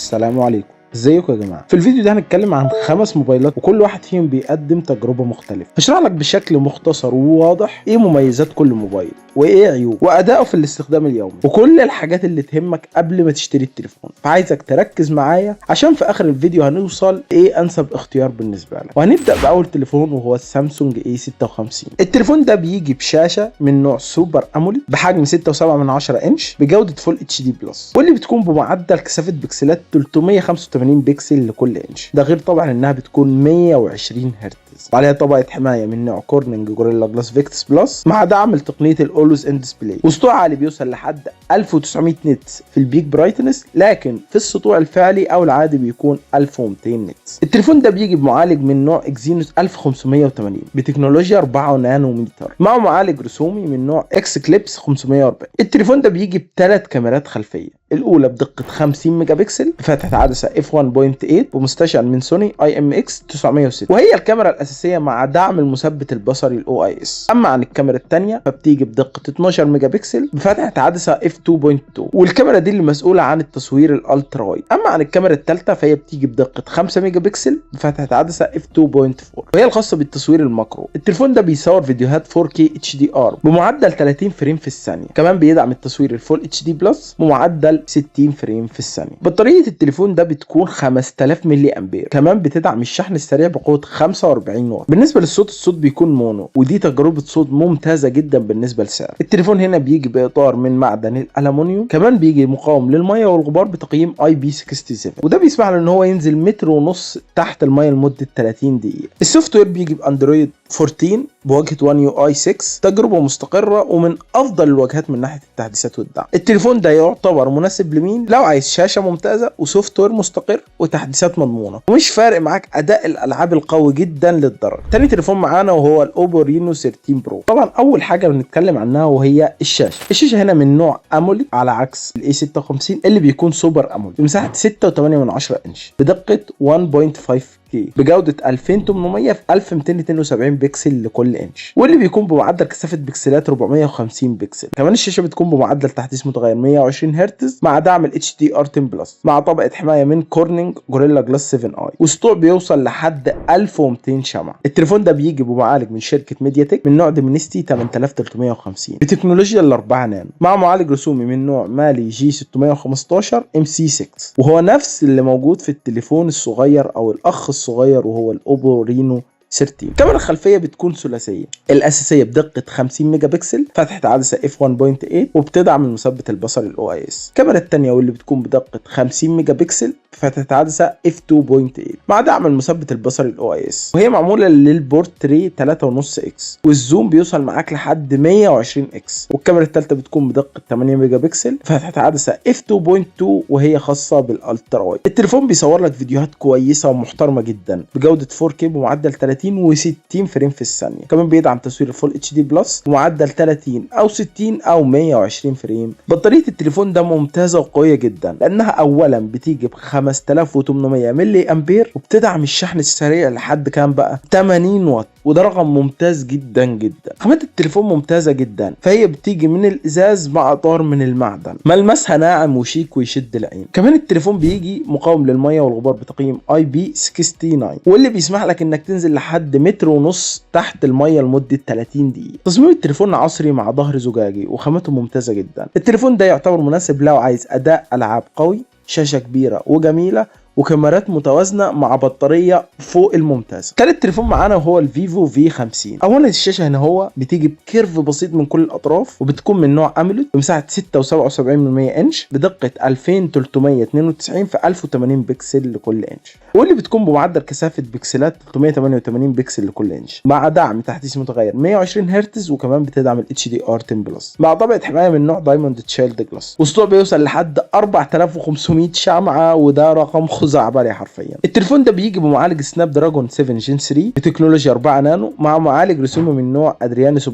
السلام عليكم، ازيكم يا جماعه؟ في الفيديو ده هنتكلم عن 5 موبايلات وكل واحد فيهم بيقدم تجربه مختلفه. هشرح لك بشكل مختصر وواضح ايه مميزات كل موبايل وايه عيوبه وادائه في الاستخدام اليومي وكل الحاجات اللي تهمك قبل ما تشتري التليفون. فعايزك تركز معايا عشان في اخر الفيديو هنوصل ايه انسب اختيار بالنسبة لك. وهنبدا باول تليفون وهو السامسونج A56. التليفون ده بيجي بشاشة من نوع Super AMOLED بحجم 6.7 من 10 انش بجوده Full HD Plus، واللي بتكون بمعدل كثافة بكسلات 385 بكسل لكل انش، ده غير طبعا انها بتكون 120 هرتز، وعليها طبقه حماية من نوع Corning Gorilla Glass Victus Plus مع دعم لتقنيه ال Always On Display، وسطوع عالي بيوصل لحد 1900 nits في ال peak brightness، لكن في السطوع الفعلي او العادي بيكون 1200 nits. التليفون ده بيجي بمعالج من نوع Exynos 1580 بتكنولوجيا 4 نانومتر مع معالج رسومي من نوع Xclipse 540. التليفون ده بيجي بثلاث كاميرات خلفيه، الاولى بدقة 50 ميجا بكسل بفتحه عدسة F 1.8 ومستشعر من سوني IMX 906، وهي الكاميرا الاساسية مع دعم المثبت البصري ال OIS. اما عن الكاميرا الثانية فبتيجي بدقة 12 ميجا بكسل بفتحه عدسة F 2.2، والكاميرا دي اللي مسؤولة عن التصوير ال ultra wide. اما عن الكاميرا الثالثة فهي بتيجي بدقة 5 ميجا بكسل بفتحه عدسة F 2.4، وهي الخاصة بالتصوير ال macro. التليفون ده بيصور فيديوهات 4K HDR بمعدل 30 frame في الثانيه، كمان بيدعم التصوير ال Full HD Plus بمعدل 60 frame في الثانية. بطارية التليفون ده بتكون 5000 ملي امبير، كمان بتدعم الشحن السريع بقوة 45 واط. بالنسبة للصوت، الصوت بيكون mono، ودي تجربه صوت ممتازة جدا بالنسبة لسعر التليفون. هنا بيجي باطار من معدن الالومنيوم، كمان بيجي مقاوم للمية والغبار بتقييم IP 67، وده بيسمح له ان هو ينزل متر ونص تحت المية لمدة 30 دقيقه. ال software بيجي باندرويد 14 بواجهه 1 UI 6، تجربه مستقره ومن افضل الواجهات من ناحية التحديثات والدعم. التليفون ده يعتبر مناسب لمين؟ لو عايز شاشة ممتازة و software مستقر وتحديثات مضمونه ومش فارق معاك اداء الالعاب القوي جدا للدرجه. تاني تليفون معانا وهو الاوبو رينو 13 Pro. طبعا اول حاجة بنتكلم عنها وهي الشاشه. الشاشة هنا من نوع AMOLED على عكس ال A 56 اللي بيكون Super AMOLED، بمساحة 6.8 من 10 انش بدقة 1.5 K بجودة 2800 في 1272 بكسل لكل انش، واللي بيكون بمعدل كثافة بكسلات 450 بكسل. كمان الشاشة بتكون بمعدل تحديث متغير 120 هرتز مع دعم ال HDR 10 Plus مع طبقة حماية من Corning Gorilla Glass 7 i، وسطوع بيوصل لحد 1200 شمعة. التليفون ده بيجي بمعالج من شركة ميديا تك من نوع Dimensity 8350 بتكنولوجيا ال 4 نانو مع معالج رسومي من نوع Mali G 615 MC 6، وهو نفس اللي موجود في التليفون الصغير او الاخ الصغير وهو الاوبو رينو 13. الكاميرا الخلفية بتكون ثلاثيه، الاساسية بدقة 50 ميجا بكسل فتحه عدسة F 1.8 وبتدعم المثبت البصري ال OIS. الكاميرا الثانية واللي بتكون بدقة 50 ميجا بكسل فتحه عدسة F 2.8 مع دعم المثبت البصري ال OIS، وهي معمولة للبورتري 3.5 X، وال zoom بيوصل معاك لحد 120 X. والكاميرا الثالثة بتكون بدقة 8 ميجا بكسل فتحه عدسة F 2.2 وهي خاصة بال ultra wide. التليفون بيصور لك فيديوهات كويسة ومحترمه جدا بجوده 4K بمعدل 30 و60 frame في الثانيه، كمان بيدعم تصوير ال Full HD Plus بمعدل 30 او 60 او 120 frame. بطارية التليفون ده ممتازة وقويه جدا لانها اولا بتيجي ب 5800 ملي امبير وبتدعم الشحن السريع لحد كام بقى؟ 80 واط، وده رقم ممتاز جدا جدا. خامات التليفون ممتازة جدا، فهي بتيجي من الازاز مع اطار من المعدن، ملمسها ناعم وشيك ويشد العين. كمان التليفون بيجي مقاوم للمية والغبار بتقييم IP 69، واللي بيسمح لك انك تنزل لحد متر ونص تحت المية لمدة 30 دقيقه. تصميم التليفون عصري مع ظهر زجاجي وخامته ممتازة جدا. التليفون ده يعتبر مناسب لو عايز اداء العاب قوي، شاشة كبيرة وجميله، وكاميرات متوازنة مع بطارية فوق الممتازه. تالت تليفون معانا وهو الفيفو V 50. اولا الشاشة هنا هو بتيجي ب curve بسيط من كل الاطراف وبتكون من نوع AMOLED بمساحة 6.77 انش بدقة 2392 في 1080 بكسل لكل انش، واللي بتكون بمعدل كثافة بكسلات 388 بكسل لكل انش مع دعم تحديث متغير 120 هرتز، وكمان بتدعم ال HDR 10 Plus مع طبقه حماية من نوع Diamond Shield Glass، وسطوع بيوصل لحد 4500 شمعه، وده رقم خزعبلي حرفيا. التليفون ده بيجي بمعالج Snapdragon 7 Gen 3 بتكنولوجيا 4 نانو مع معالج رسومي من نوع Adreno 720،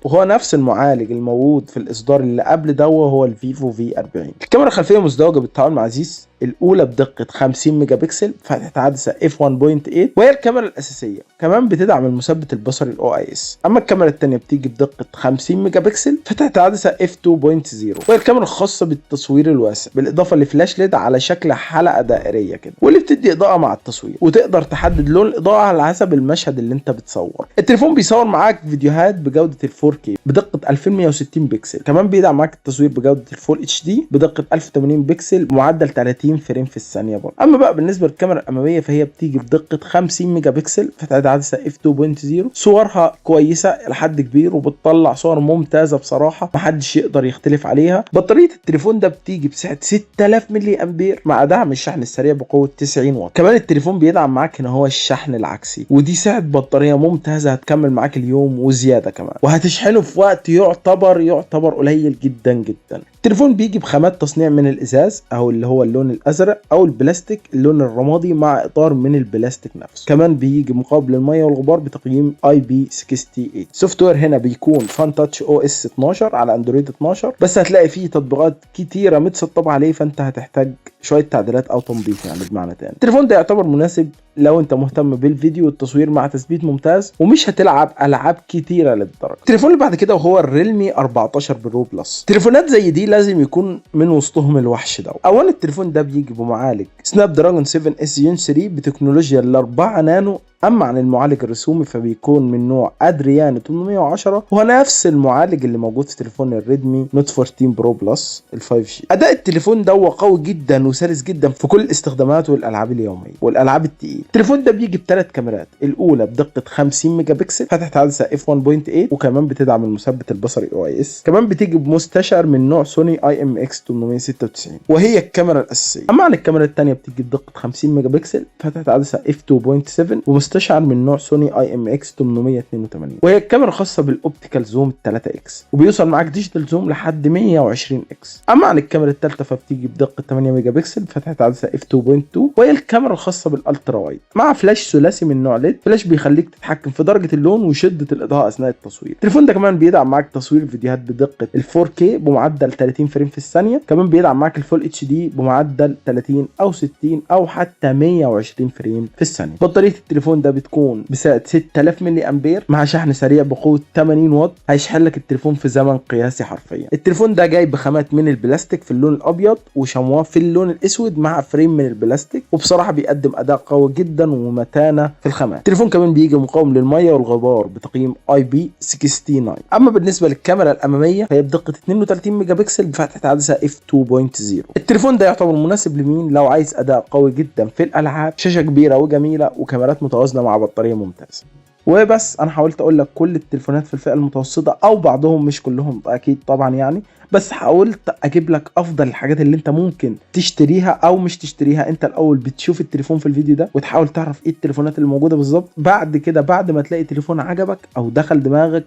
وهو نفس المعالج الموجود في الاصدار اللي قبل ده وهو الفيفو V 40. الكاميرا الخلفية مزدوجة بالتعاون مع زيس. الاولى بدقة 50 ميجا بكسل فتحه عدسة F 1.8 وهي الكاميرا الاساسية، كمان بتدعم المثبت البصري ال OIS. اما الكاميرا الثانية بتيجي بدقة 50 ميجا بكسل فتحه عدسة F 2.0 وهي الكاميرا الخاصة بالتصوير الواسع، بالاضافة ل flash LED على شكل حلقة دائريه كده واللي بتدي اضاءه مع التصوير، وتقدر تحدد لون الاضاءة على حسب المشهد اللي انت بتصور. التليفون بيصور معاك فيديوهات بجوده ال 4K بدقة 2160 بكسل، كمان بيدعم معاك التصوير بجوده ال Full HD بدقة 1080 بكسل بمعدل 30 frame في الثانية برضه. اما بقى بالنسبة للكاميرا الامامية فهي بتيجي بدقة 50 ميجا بكسل فتحه عدسة F 2.0، صورها كويسة لحد كبير وبتطلع صور ممتازة بصراحة محدش يقدر يختلف عليها. بطارية التليفون ده بتيجي بسعة 6000 ملي امبير مع دعم الشحن السريع بقوة 90 واط. كمان التليفون بيدعم معاك هنا هو الشحن العكسي، ودي سعة بطارية ممتازة هتكمل معاك اليوم وزيادة كمان، وهتشحنه في وقت يعتبر قليل جدا جدا. التليفون بيجي بخامات تصنيع من الازاز او اللي هو اللون الازرق او البلاستيك اللون الرمادي مع اطار من البلاستيك نفسه. كمان بيجي مقاوم للمية والغبار بتقييم IP 68. software هنا بيكون Funtouch OS 12 على اندرويد 12، بس هتلاقي فيه تطبيقات كتيرة متسطبه عليه، فانت هتحتاج شوية تعديلات او تنظيف يعني بمعنى تاني. التليفون ده يعتبر مناسب لو انت مهتم بالفيديو والتصوير مع تثبيت ممتاز ومش هتلعب العاب كتيرة للدرجة. التليفون اللي بعد كده وهو ال Realme 14 Pro Plus. تليفونات زي دي لازم يكون من وسطهم الوحش ده. اولا التليفون ده بيجي بمعالج Snapdragon 7 S Gen 3 بتكنولوجيا ال 4 نانو. اما عن المعالج الرسومي فبيكون من نوع Adreno 810، وهو نفس المعالج اللي موجود في تليفون ال Redmi Note 14 Pro Plus ال 5G. اداء التليفون ده هو قوي جدا وسلس جدا في كل الاستخدامات والالعاب اليومية والالعاب الثقيلة. التليفون ده بيجي بثلاث كاميرات، الاولى بدقة 50 ميجا بكسل فتحه عدسة F 1.8 وكمان بتدعم المثبت البصري OIS. كمان بتيجي بمستشعر من نوع سوني IMX 896 وهي الكاميرا الاساسية. اما عن الكاميرا الثانية بتيجي بدقة 50 ميجا بكسل فتحه عدسة F 2.7 ومستشعر من نوع سوني IMX 882 وهي الكاميرا الخاصة بال optical zoom 3 X، وبيوصل معاك digital zoom لحد 120 X. اما عن الكاميرا الثالثة فبتيجي بدقة 8 ميجا بكسل فتحه عدسة F 2.2 وهي الكاميرا الخاصة بال ultra wide مع فلاش ثلاثي من نوع LED. flash بيخليك تتحكم في درجه اللون وشده الاضاءة اثناء التصوير. التليفون ده كمان بيدعم معاك تصوير فيديوهات بدقة ال 4K بمعدل 30 frame في الثانية، كمان بيدعم معاك ال Full HD بمعدل 30 او 60 او حتى 120 frame في الثانية. بطارية التليفون ده بتكون بسعة 6000 ملي امبير مع شحن سريع بقوة 80 واط، هيشحن لك التليفون في زمن قياسي حرفيا. التليفون ده جاي بخامات من البلاستيك في اللون الابيض وشمواه في اللون الاسود مع frame من البلاستيك، وبصراحة بيقدم اداء قوي جدا ومتانة في الخامات. التليفون كمان بيجي مقاوم للمية والغبار بتقييم IP 69. اما بالنسبة للكاميرا الامامية فهي بدقة 32 ميجا بكسل بفتحه عدسة F 2.0. التليفون ده يعتبر مناسب لمين؟ لو عايز اداء قوي جدا في الالعاب، شاشة كبيرة وجميلة، وكاميرات متوازنة مع بطارية ممتازة. وبس انا حاولت اقول لك كل التليفونات في الفئة المتوسطة او بعضهم، مش كلهم اكيد طبعا يعني، بس حاولت اجيب لك افضل الحاجات اللي انت ممكن تشتريها او مش تشتريها. انت الاول بتشوف التليفون في الفيديو ده وتحاول تعرف ايه التليفونات اللي موجودة بالظبط. بعد كده بعد ما تلاقي تليفون عجبك او دخل دماغك،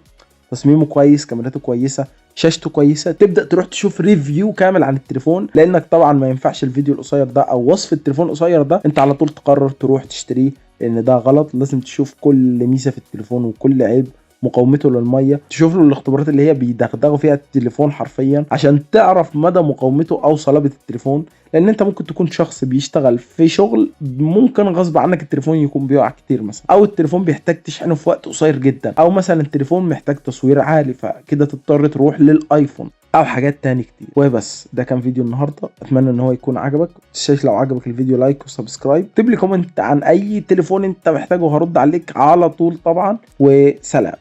تصميمه كويس، كاميراته كويسة، شاشته كويسة، تبدا تروح تشوف review كامل عن التليفون، لانك طبعا ما ينفعش الفيديو القصير ده او وصف التليفون القصير ده انت على طول تقرر تروح تشتريه، لان ده غلط. لازم تشوف كل ميزة في التليفون وكل عيب، مقاومته للمية، تشوف له الاختبارات اللي هي بيدغدغوا فيها التليفون حرفيا عشان تعرف مدى مقاومته او صلابة التليفون. لان انت ممكن تكون شخص بيشتغل في شغل ممكن غصب عنك التليفون يكون بيقع كتير مثلا، او التليفون بيحتاج تشحنه في وقت قصير جدا، او مثلا التليفون محتاج تصوير عالي، فكده تضطر تروح للايفون او حاجات تاني كتير. وبس ده كان فيديو النهارده، اتمنى ان هو يكون عجبك. متنساش لو عجبك الفيديو like و subscribe، اكتب لي comment عن اي تليفون انت محتاجه وهرد عليك على طول طبعا. وسلام.